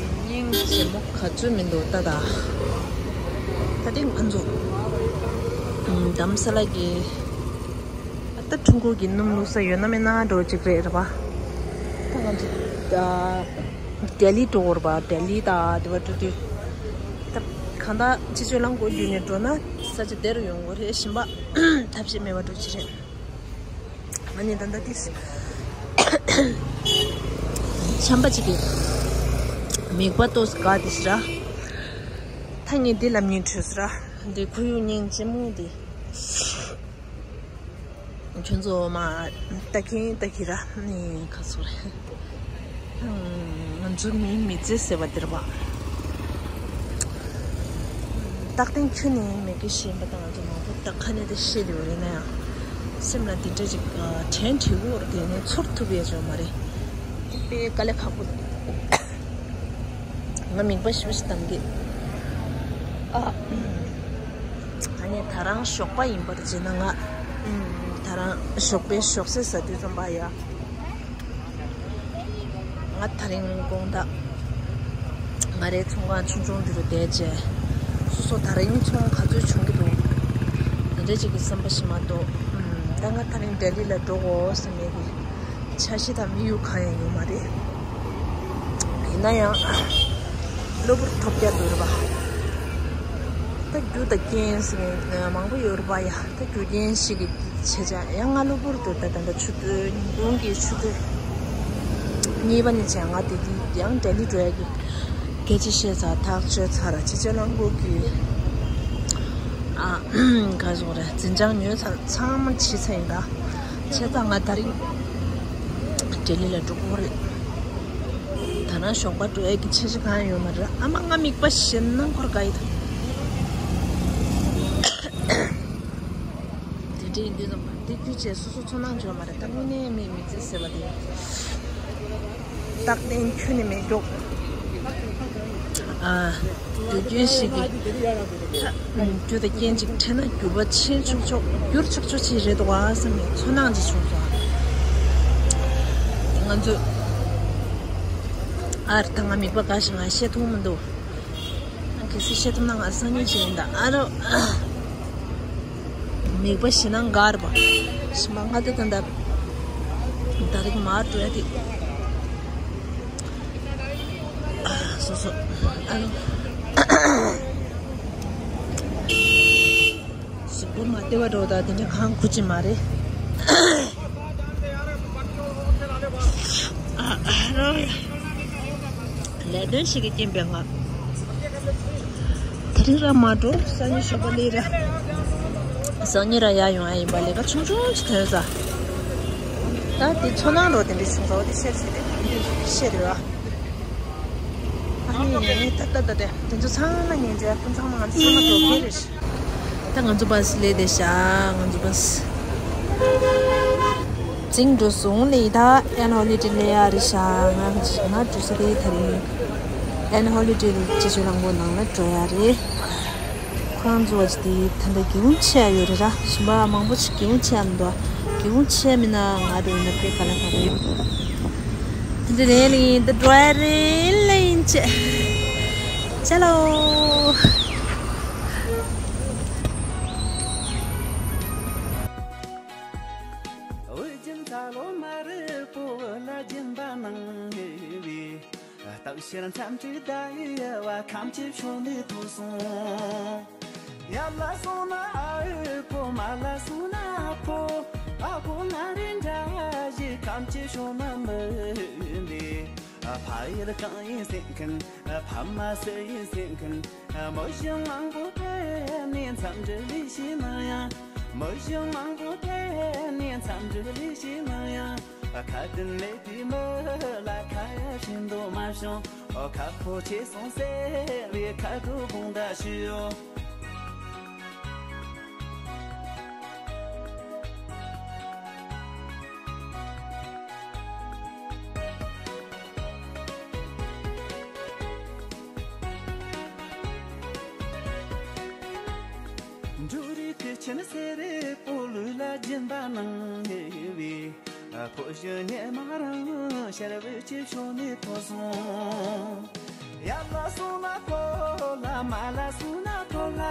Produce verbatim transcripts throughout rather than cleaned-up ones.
སྙིང་རྗེ་མོ་ག་ཚོད་མི་འདུག་ད་ད། ད་ཐེངས་ང་ཚོ་ཨམ་དྷ་རམ་ས་ལ་གི་ད་ཀྲུང་གོ་གི་སྣུམ་བླུགས་ས་ཡོད་ན་མེད་ན་འགྲོ་གཅིག་རེད་རེད་པ། ད་ང་ཚོ་ད་ལྡི་ལི་འགྲོ་དགོས་རེད་པ། ལྡི་ལི་ད་དེ་བ་འགྲོ་དུས་ད་གང་ལྟར་ཕྱི་ཕྱོགས་རླངས་འཁོར་བརྒྱུད་ནས་འགྲོ་ན་ས་ཆ་དེ་རུ་ཡོང་དགོས་རེད། གཞན་པ་ཐབས་ཤེས་མེད་པ་འགྲོ་གཅིག་རེད། ང་ནི་ད་ལྟ་དེ་ཆམ་པ་གཅིག་གིས་མིད་པ་ཏོག་ཙམ་འགག་དེ་ཤི་ར། ད་ངས་འདི་ལབ་སྙིང་འདོད་སོང་ར། འདི་ཁོར་ཡུག་སྙིང་རྗེ་མོ་འདི། ཁྱོད་ཚོ་མ་ལྟ་མཁན་ལྟ་གི་ར། ནི་ག་ཚོད་རེད། ང་ཚོ་མིའི་མི་ཚེ་ཟེར་བ་འདིར་བ། རྟག་བརྟན་ཁྱོན་ནས་མི་དགེ་ཞེན་པ་དང་ང་ཚོ་མང་པོ་ད་ཁ་ནས་ད་བཤད་དེ་ཡོད་རེད་ན་ཡང་། སེམས་ལ་འདི་འདྲ་ཅིག་དྲན་འདྲི་བོར་དེ་ནས་ཚོར་ཐུབ་ཡས་ཅོ་མ་རེད། དཔེ་དཀའ་ལས་ཁག་པོ་འདུག་ང་མིད་པ་ཞེ་པོ་ཞིག་བཏང་གི། ཨ། ཨ་ནི་ད་རང་ཞོགས་པ་ཡིན་པར་བྱས་ན་ང་། ད་རང་ཞོགས་པའི་ཞོགས་ཟས་ཟ་དུས་ཙམ་པ་ཡ། ང་ད་རིང་དགོང་དག་ང་རའི་ཚོང་ཁང་ཆུང་ཆུང་འདི་རུ་བསྡད་རྗེས། སོ་སོ་ད་རིང་ཚོང་ག་ཚོད་བྱུང་གི་འདུག་དེ་འདྲ་ཅིག་གི་བསམ་པ་ཞིག་མ་གཏོགས། ད་ང་ད་རིང་ལྡི་ལི་ལ་འགྲོ་དགོས་བསམ་ཡས་ཀྱི་འཆར་གཞི་དང་དམིགས་ཡུལ་གང་ཡང་ཡོད་མ་རེད། ཡིན་ན་ཡང་གློ་བུར་ཐོལ་རྒྱག་འདུག་རེད་པ། ད་རྒྱུ་དང་རྐྱེན་ཟེར་མཁན་མང་པོ་ཡོད་རེད་པ་ཡ། ད་རྒྱུ་རྐྱེན་ཞིག་གི་བྱས་ཙང་ཡང་ང་གློ་བུར་དུ་ད་ད་ལྟ་ཆུ་ཚོད་ཉིན་གུང་གི་ཆུ་ཚོད་གཉིས་པ་ནས་བྱས་ང་དེ་དུས་ཡང་ལྡི་ལི་འགྲོ་ཡ་གི་སྐད་ཆ་བཤད་ཚར། ཐག་གཅོད་ཚར། ཕྱི་ཕྱོགས་རླངས་འཁོར་གྱི་ཨ་ག་རེ་ཟེར་དགོས་རེད། འཛིན་བྱང་ཉོས་ཚར། ཚང་མ་བྱས་ཚར་ཡིན་ད། བྱས་ཙང་ང་ད་རིང་ལྡི་ལི་ལ་འགྲོ་གི་རེད། ད་ནང་ཞོགས་པ་འགྲོ་ཡ་གི་འཆར་གཞི་གང་ཡང་ཡོད་མ་རེད། ཨ་མ་ང་མིད་པ་ཞེད་སྣང་འཁོར་ག་ཡི་ད། དེ་འདྲ་ཡིན་དུས་ཙམ་པ་དེ་རྒྱུ་བྱས་སོ་སོ་ཚོར་སྣང་བྱུང་བ་མ་རེད། ད་དངོས་གནས་མིའི་མི་ཚེ་ཟེར་བ་དེ་རྟག་བརྟན་ཁྱོན་ནས་མེད་མགྱོགས། ཨ། དུས་རྒྱུན་ཞིག་གི་རྒྱུ་དང་རྐྱེན་ཅིག་འཕྲད་ན་འགྱུར་བ་ཕྱིན་ཆོག་ཆོག་འགྱུར་ཆོག་ཆོག་ཅིག་རེད་འདུག་བ་བསམ་པའི་ཚོར་སྣང་ཅིག་བྱུང་སོང་། ང་ཚོ་ཨར་ད་ང་མིད་པ་དགའ་ཞིང་ང་བཤད་ཐུབ་མི་འདུག་གལ་སྲིད་བཤད་ཐུབ་ན་ང་སང་ཉིན་ཞིག་ཡིན་ད། ཨ་རོ། མིད་པ་ཞེད་སྣང་འགག་རེད་པ། ཞིམ་པ་ང་དེ་ད་ད་ད་རིག་མ་འགྲོ་ཡ་དེ། ཨ་སོ་སོ། ཨ་རོ། གཟུགས་པོ་མ་བདེ་བ་འགྲོ་ད་དེ་འདྲ་གང་ཁུ་ཅི་མ་རེད། ཨ་ཨ་རོ། ལས་དོན་ཞིག་གི་རྐྱེན་པས་ང་དེ་རིང་ར་མ་འགྲོ། སང་ཉིན་ཞོགས་པ་ལས་ར། སང་ཉིན་ར་ཡར་ཡོང་ཡ་ཡིན་པ། ལས་ཀ་ཆུང་ཆུང་ཅིག་ཐོན་ས། ད་དེ་ཚོར་སྣང་རོ་དེ་འདྲ་བྱུང་ས་བ་དེ་ཤེར་བྱས་ཏེ་ཤེར་རེད་བ། ཨ་ནི་ད་ལྟ་ད་ལྟ་དེ་ཚོ་ཚང་མ་ཉན་རྒྱུ་ཡ་ཁོང་ཚང་མ་ང་ཚོ་ཚང་མ་འགྲོ་མཁན་རེད། ད་ང་ཚོ་བ་སི་སླེབས་བསྡད་ཤག་ང་ཚོ་བ་སི་འཛིང་འགྲོ་སོང་ལེ། ད་ཨེན་ཧོ་ལི་ཌེ་སླེབས་ཡ་རེད་ཤག་ང་ང་འགྲོ་ས་དེ་ད་རིང་ཨེན་ཧོ་ལི་ཌེ་ཕྱི་ཕྱོགས་རླངས་འཁོར་ནང་ལ་འགྲོ་ཡ་རེད། ཁོ་རང་ཚོ་བ་ཅི་དེ་ད་ལྟ་སྒེའུ་ཁུང་ཕྱེ་ཡ་ཡོད་རེད་ར། ཞིམ་པ་མང་པོ་ཅིག་སྒེའུ་ཁུང་ཕྱེ་ཡ་མི་འདུག་སྒེའུ་ཁུང་ཕྱེ་མིན་ན་ང་འགྲོ་ཡིན་ན་དཔེ་དཀའ་ལས་ཁག་རེད། འདི་རེད་ལིན། འདི་འགྲོ་ཡ་རེད་ལིན་ཅེ། ཅ་ལོ། ཡར་ལ་སོང་ན་ཨ་ཨོ་ཁོ། མར་ལ་སོང་ན་ཨ་ཁོ། ཨ་ཁོ་ང་རེ་འདྲ་ཞིག་ཁམས་ཀྱི་ཕྱོགས་ན་མི་འདི། ཕ་ཡུལ་གང་ཡིན་སེམས་ཁན། ཕ་མ་སུ་ཡིན་སེམས་ཁན། མི་གཞན་མང་པོ་ཕེབས་ནས་འཚམས་འདྲི་ལས་ཤེས་ན་ཡང་། མི་གཞན་མང་པོ་ཕེབས་ནས་འཚམས་འདྲི་ལས་ཤེས་ན་ཡང་། ཁ་དན་མེད་པའི་མི་ལ་ཁ་ཡ་བྱིན་དོ་མ་བྱུང་། ཁ་ཕོ་ཆེ་སོང་ཟེར་བའི་ཁ་དྲོ་དགོངས་དག་ཞུ། འབྲུ་རིགས་ཀྱི་ཆེན་སེ་རེ་པོ་ལུས་ལ་སྦྱིན་པ་གནང་ངེས་པའི། ཕོ་གཞོན་ཉེ་མ་རང་ཤར་བུ་ཆེ་ཆུང་ནས་ཐོ་སོང་། མ་ལ་སུ་ན་ཐོ་ལ།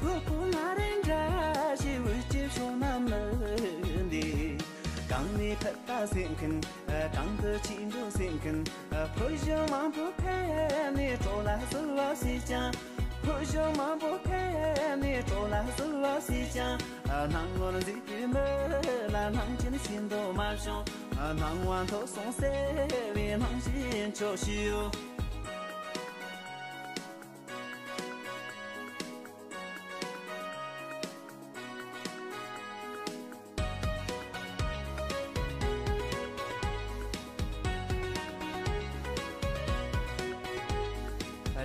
བུ་ཀུ་ན་རེ་འདྲ་ཞིག་འུ་ཅི་ཤོ་ན་མི་འདི། གང་ནས་ཕེབས་པ་སེམས་མཁན། གང་དུ་ཕྱིན་འགྲོ་སེམས་མཁན། ཕོ་གཞོན་མང་པོ་ཕེབས་ནས་གྲོགས་ལ་བསུ་བ་ཞུས་ཀྱང་། ཕོ་གཞོན་མང་པོ་ཕེབས་ནས་གྲོགས་ལ་བསུ་བ་ཞུས་ཀྱང་། སྣང་ངོར་གཟིགས་པའི་མི་ལ་སྣང་ཆེན་ཤིན་ཏུ་མ་བྱུང་། སྣང་བ་འཐོར་སོང་ཟེར་བའི་སྣང་ཞེན་ཆོག་ཤིའོ།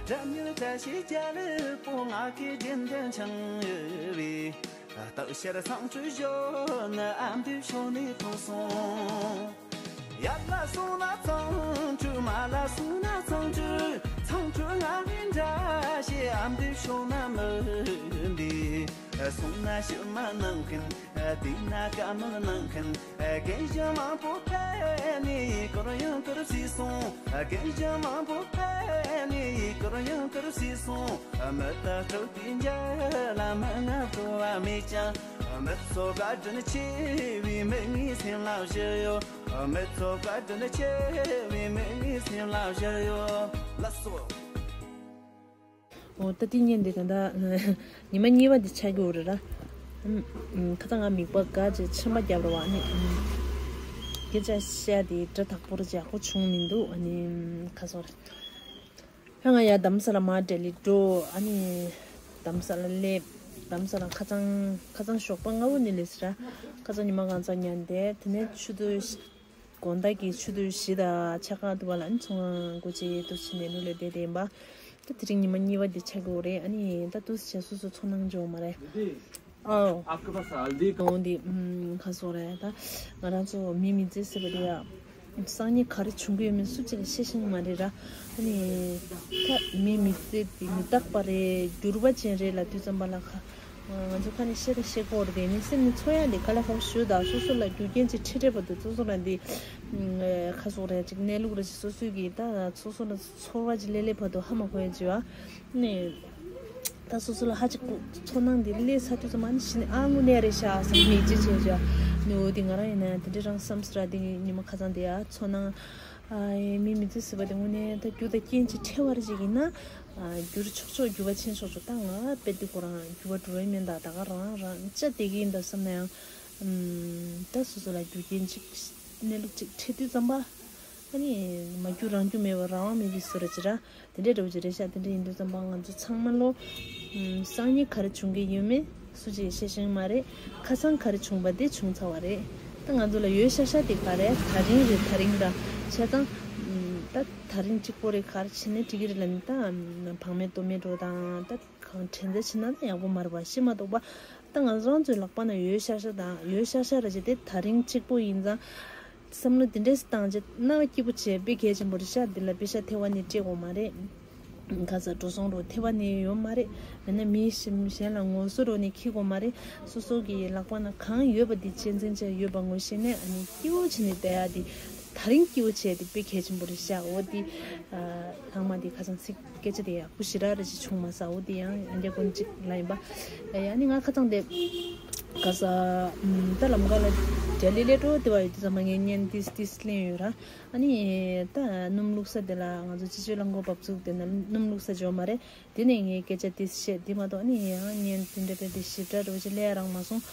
སྒྲ་མྱུར་བཀྲ་ཤིས་རྒྱལ་པོ་ང་གི་དགེ་འདུན་ཆང་ཡོད་པའི། སྟག་ཤར་ཚང་ཁྲུས་ཞོ་ནི་ཨ་མདོའི་ཕྱོགས་ནས་ཐོན་སོང་། ཡར་ལ་སོང་ན་ཚང་ཁྲུས། མར་ལ་སོང་ན་ཚང་ཁྲུས། ཚང་ཁྲུས་ང་མི་འདྲ་ཞེས་ཨ་མདོའི་ཕྱོགས་ན་མི་འདི། སོང་ན་ཕྱི་མ་གནང་མཁན། དེ་ན་བཀའ་མོལ་གནང་མཁན། རྒན་གཞོན་མང་པོ་ཕེབས་ནས་སྐོར་ཡང་བསྐོར་ཞིག་སོང་། རྒན་གཞོན་མང་པོ་ཕེབས་ནས་སྐོར་ཡང་བསྐོར་ཞིག་སོང་། མི་རྟག་སྤྲུལ་པའི་མཇལ་ལ་མི་ང་བྲོ་བ་མེད་ཀྱང་། མི་ཚོགས་བཀའ་དྲིན་ཆེ་བའི་མིག་ངའི་སེམས་ལ་བཞུར་ཡོད། མི་ཚོགས་བཀའ་དྲིན་ཆེ་བའི་མིག་ངའི་སེམས་ལ་བཞུར་ཡོད། ལགས་སོ། འོ་ད་དེ་ཉན་དེ་ད་ལྟ་ཉི་མ་གཉིས་པ་འདི་ཆགས་ཀྱི་ཡོད་རེད་ར། ཨམ། ཁ་ཚ་ང་མིག་པ་དགའ་ཅེས་མཆན་པ་བརྒྱབ་ར་བ་ནི། སྐད་ཆ་བཤད་དེ་སྒྲ་དག་པོ་ར་ཅིག་ཡག་པོ་བྱུང་མི་འདུག་ཨ་ནི་ཁ་སོ་རེད། ཧ་ང་ཡ་དྷ་རམ་ས་ལ་མར་ལྡི་ལི་འགྲོ། ཨ་ནི་དྷ་རམ་ས་ལ་སླེབས། དྷ་རམ་ས་ལ་ཁ་ཚང་ཁ་ཚང་ཞོགས་པ་སྔ་བོ་ནས་སླེབས་སི་ར། ཁ་ཚང་ཉི་མ་གང་ཚང་ཉན་དེ་དེ་ནས་ཆུ་ཚོད། དགོང་དག་གི་ཆུ་ཚོད་བཞི་དང་ཕྱེད་ཀ་འདུག་པ་ལ་ཨ་ནི་ཚོང་ཁང་སྒོ་ཕྱེ་དུས་ཕྱིན་ནས་ནུ་ལས་བསྡད་དེ་ཡིན་པ། ད་དེ་རིང་ཉི་མ་གཉིས་པ་འདི་ཆགས་ཀྱི་ཡོད་རེད། ཨ་ནི་ད་དུས་ཕྱིན་སོ་སོ་ཚོར་སྣང་འཇོག་མ་རེད། ཨོ། आपके पास हल्दी का འདི་ཁ་སོ་རེད། ད་ང་རང་ཚོ་མི་མི་ཚེ་ཟེར་བ་དེ་ཡ། སང་ཉིན་ག་རེ་བྱུང་གི་ཡོད་མེད་སུ་གཅིག་ལ་ཤེས་ཤིང་མ་རེད་ར། ཨ་ནི། ད་མི་མི་ཚེ་འདི་མི་རྟག་པ་རེད། འགྱུར་བ་ཅན་རེད་ལབ་དུས་ཙམ་པ་ལ་ཁ། ང་ཚོ་ཁ་ནས་བཤད་ད་བཤད་ཀྱི་ཡོད་རེད། དེ་ནི་སེམས་ནས་ཚོར་ཡ་འདི་དཀའ་ལས་ཁག་པོ་ཞེ་དྲག་སོ་སོ་ལ་རྒྱུ་རྐྱེན་ཅིག་འཕྲད་འཕྲད་བར་དུ་སོ་སོ་ལ་འདི་ཁ་སོ་རེད་ཅིག་གནས་ལུགས་རེད་ཅིག་སོ་སོའི་གི་ད་སོ་སོ་ལ་ཚོར་བ་ཅིག་སླེབས་སླེབས་བར་དུ་ཧ་མ་གོ་ཡ་ཅིག་བ་ནི། ད་སོ་སོ་ལ་ཧ་ཅིག་ཚོར་སྣང་འདི་སླེབས་ཚར་དུས་ཙམ་ཨ་ནི་གཞི་ནས་ཨ་དངོས་གནས་རེད་ཤག་བསམ་ནས་ཅི་བྱས་བྱས་ནི། འོ་དེ་ང་རང་ཡིན་ན་ཡང་དེ་འདྲ་རང་བསམ་སི་ར། དེ་ཉི་མ་ཁ་ཚང་དེ་ཡ་ཚོར་སྣང་། ཨ་མི་མི་ཚེ་ཟེར་བ་དེ་དངོས་གནས་ད་རྒྱུ་དང་རྐྱེན་ཅིག་འཕྲད་པ་རེ་ཅིག་ཡིན་ན། ཨ་འགྱུར་ཆོག་ཆོག་འགྱུར་བ་ཕྱིན་ཆོག་ཆོག་ད་ང་དཔེ་དེ་ཁོ་རང་འགྱུར་བ་འགྲོ་ཡི་མིན་ད། ད་ག་རང་རང་ཅག་བསྡད་ཀྱི་ཡིན་ད་བསམ་ན་ཡང་། ཨམ། ད་སོ་སོ་ལ་རྒྱུ་རྐྱེན་ཅིག་གནས་ལུགས་ཅིག་འཕྲད་དུས་ཙམ་པ། ཨ་ནི་མ་རྒྱུ་རང་རྒྱུ་མེད་པར་རང་དབང་མེད་པའི་བཟོ་འདྲ་ཅིག་ར། དེ་འདྲའི་འདྲ་བོ་ཅིག་རེད་ཤག་དེ་འདྲ་ཡིན་དུས་ཙམ་པ་ང་ཚོ་ཚང་མ་ལོ། ཨམ། སང་ཉིན་ག་རེ་བྱུང་གི་ཡོད་མེད་སུ་གཅིག་ཤེས་ཤིང་མ་རེད། ཁ་སང་ག་རེ་བྱུང་བ་དེ་བྱུང་ཚར་བ་རེད། ད་ང་ཚོ་ལ་ཡོད་ཤག་ཤག་དེ་ག་རེ་ད་རིང་རེད། ད་རིང་ར་བྱས་ཙང་། ཨམ། ད་ད་རིང་གཅིག་པོ་རེད། ག་རེ་བྱས་ནས་འགྲིག་གི་རེད་ལབ་ནས་ད་བག་མེད་རྡོ་མེད་འགྲོ་དང་ད་གང་དྲན་འཛེར་བྱས་ན་ད་ཡག་པོ་མ་རེད་པ། ཤེས་མ་གཏོགས་པ་ད་ང་ཚོ་རང་ཚོའི་ལག་པ་ན་ཡོད་ཤག་ཤག་དང་ཡོད་ཤག་ཤག་ར་བྱས་ཏེ་ད་རིང་གཅིག་པོ་ཡིན་ཙང་། བསམ་བློ་དེ་འདྲས་བཏང་རྗེས་རྣ་བ་སྐྱིད་པོ་བྱས་དཔེ་གལ་ཆེན་པོ་རེད་ཤག་འདི་ལ་པེ་ཤ་ཐེ་བ་ནས་སྤྲད་དགོས་མ་རེད། ཁ་ཚ་འགྲོ་སོང་རོ་ཐེ་བ་ནས་ཡོད་མ་རེད། མེད་ན་མི་གཞན་གཞན་ལ་ངོ་སོ་རོ་ནས་འཁྱེར་དགོས་མ་རེད། སོ་སོ་གི་ལག་པ་ན་གང་ཡོད་པ་འདི་གཅེས་འཛིན་བྱས་ཡོད་པ་ངོ་ཤེས་ནས་ཨ་ནི་སྐྱིད་པོ་བྱས་ནས་བསྡད་ཡ་འདི་ད་རིང་སྐྱིད་པོ་བྱས་འདི་དཔེ་གལ་ཆེན་པོ་རེད་ཤག་འོ་འདི་ལྷག་མ་འདི་ཁ་སང་ཚིག་སྐད་ཆ་དེ་ཡག་པོ་ཞེ་དྲག་རེ་ཞིག་བྱུང་མ་སོང་། འོ་དེ་ཡང་ཡང་བསྐྱར་སྐོར་གཅིག་ལ་ཡིན་པ། ཡ་ནི་ང་ཁ་ཚང་དེ་ག་ས་ད་ལམ་ཁ་ལ་རྒྱ་ལི་ལེ་འགྲོ་དེ་བ་ཡོད་དུས་ཙམ་པ་ངས་བརྙན་ཏིས་ཏིས་ལེན་ཡོད་ར། ཨ་ནི་ད་སྣུམ་བླུགས་ས་དེ་ལ་ང་ཚོ་སྤྱི་སྤྱོད་རླངས་འཁོར་བབས་ཚུགས་དེ་ན་སྣུམ་བླུགས་ས་འཇོག་མ་རེད། དེ་ནས་ངས་སྐད་ཆ་ཏིས་བཤད་དེ་མ་གཏོགས་ཨ་ནི་ཡང་བརྙན་དེ་འདྲ་བས་དེ་ཞིབ་ཕྲ་འགྲོ་ཅི་ལས་རང་མ་སོང་།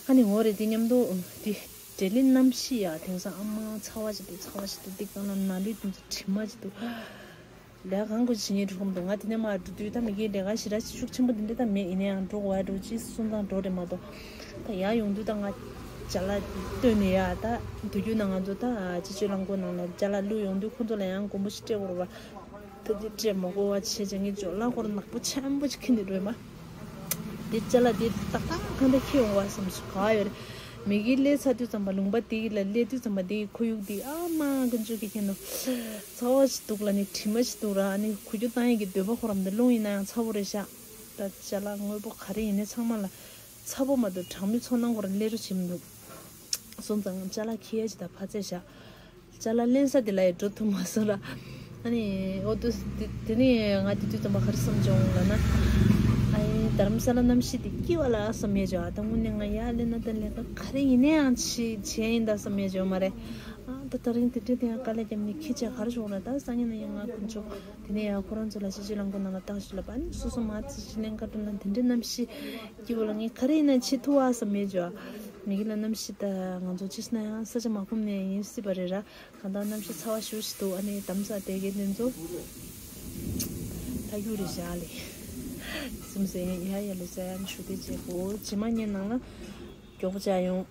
ཨ་ནི་འོ་རེད་དེ་མཉམ་དུ་དེ་རྒྱ་ལི་གནམ་གཤིས་ཡ་དེང་སང་ཨ་མ་ཚ་བ་ཞིག་འདུག་ཚ་བ་ཞིག་འདུག་སྟེགས་གང་ལ་ན་ལུས་དེ་ཚོ་དྲི་མ་ཞིག་འདུག་ལས་གང་དགོས་བྱེད་སྙིང་འདོད་ཀྱི་མི་འདུག་ང་དེ་ནས་མར་འགྲོ་དུས་ད་མི་གིས་ལས་ཀ་ཞེ་དྲག་ཤུགས་ཆེན་པོ་འདི་འདྲ་ད་མེད། ཡིན་ན་ཡང་འགྲོ་དགོས་ཡ་འགྲོ་ཅི་སོང་ཙང་འགྲོ་རེད་མ་གཏོགས། ད་ཡར་ཡོང་དུས་ད་ང་ཅ་ལག་བཏོན་ནས་ཡ་ད་དུས་རྒྱུན་ན་ང་ཚོ་ད་སྤྱི་སྤྱོད་རླངས་འཁོར་ནང་ལ་ཅ་ལག་བླུགས་ཡོང་དུས་ཁོ་ཚོ་ལ་ཡང་མགོ་སྐོར་ཞིག་སྤྲད་དགོས་རེད་པ། ད་དེ་སྤྲད་མ་དགོས་པ་བྱས་བྱས་ངས་ཅོག་ལ་ཁོར་ནག་པོ་ཆེན་པོ་ཅིག་ཁྱེར་ནས་འགྲོ་ཡིན་པ། དེ་ཅ་ལག་དེ་ཏག་ཏག་གང་འདྲ་ཁྱེར་ཡོང་བ་བསམ་སོང་ག་ཡོད་རེད། མི་གིས་སླེབས་ཚར་དུས་ཙམ་པ་ལུང་པ་དེ་ལ་སླེབས་དུས་ཙམ་པ་དེ་ཁོར་ཡུག་དེ་ཨ་མ་ཀུན་སྤྱོད་ཀྱི་ཁྱེད་ནོ། ཚ་བ་ཞིག་འདུག་ལ་ནི་དྲི་མ་ཞིག་འདུག་ར། ཨ་ནི་ཁུ་ཁྱུ་བཏང་ཡས་ཀྱི་འདོད་པ་ཁོ་རང་དེ་རླུང་ཡིན་ན་ཡང་ཚ་པོ་རེད་ཤག་ད་ཅ་ལག་དངོས་པོ་ག་རེ་ཡིན་ནའི་ཚང་མ་ལ་ཚ་པོ་མ་གཏོགས་གྲང་མོའི་ཚོར་སྣང་ཁོ་རང་སླེབས་རོགས་བྱེད་མི་འདུག་སོང་ཙང་ཅ་ལག་ཁྱེར་ཡས་ཅིག་ད་ཕར་བཙལ་ཤག་ཅ་ལག་ལེན་ས་དེ་ལ་ཡང་འགྲོ་ཐུབ་མ་སོང་ར། ཨ་ནི་འོ་དུ་དེ་དེ་ནས་ང་དེ་དུས་ཙམ་པ་ག་རེ་བསམ་བྱུང་ལབ་ན། ཨ་ནི་རྡ་རམ་ས་ལ་གནམ་གཤིས་དེ་སྐྱིད་པ་ལ་བསམ་ཡས་བྱུང་། ཨ་ད་དངོས་གནས་ང་ཡར་སླེབས་ན་ད་ལས་ཀ་ག་རེ་ཡིན་ན་ཡང་བྱེད་བྱེད་ཡིན་ད་བསམ་ཡས་བྱུང་མ་རེད། ཨ་ད་ད་རིང་དེ་འདྲའི་དེ་ཡང་དཀའ་ལས་བརྒྱབ་ནས་ཁྱི་བྱས་ག་རེ་བྱུང་ར། ད་སང་ཉིན་ན་ཡང་ང་དཀོན་མཆོག་དེ་ནས་ཡང་ཁོ་རང་ཚོ་ལ་ཅི་ཅི་ལང་ཁོ་ནང་ལ་བཏང་ཞིག་ལ་པ། ཨ་ནི་སོ་སོ་མ་ཙི་ཅི་ལེན་ཀ་ཏུ་ན་དེ་འདྲའི་གནམ་གཤིས་སྐྱིད་པོ་ལ་ངས་ག་རེ་ཡིན་ན་བྱེད་ཐུབ་བ་བསམ་ཡས་བྱུང་། མི་གི་ལ་གནམ་གཤིས་ད་ང་ཚོ་ཅི་ཟེར་ན་ཡང་ས་ཆ་མ་ཁོམ་ནས་ཡིན་སྲིད་པ་རེད་ར། གང་ལྟར་གནམ་གཤིས་ཚ་བ་ཞེ་པོ་ཞིག་འདུག་ཨ་ནི་དམ་ས་དེ་གའི་དེ་ཚོ་ད་རྒྱུག་རེ་བཞག་ལེ། སིམ་སེ་ཡ་ཡ་ལེ་ས་ཡ་ནི་ཞུ་དེ་བྱེད་གོ་ཇི་མ་ཉན་ནང་ལ་མགྱོགས་པོ་བྱ་ཡོང་།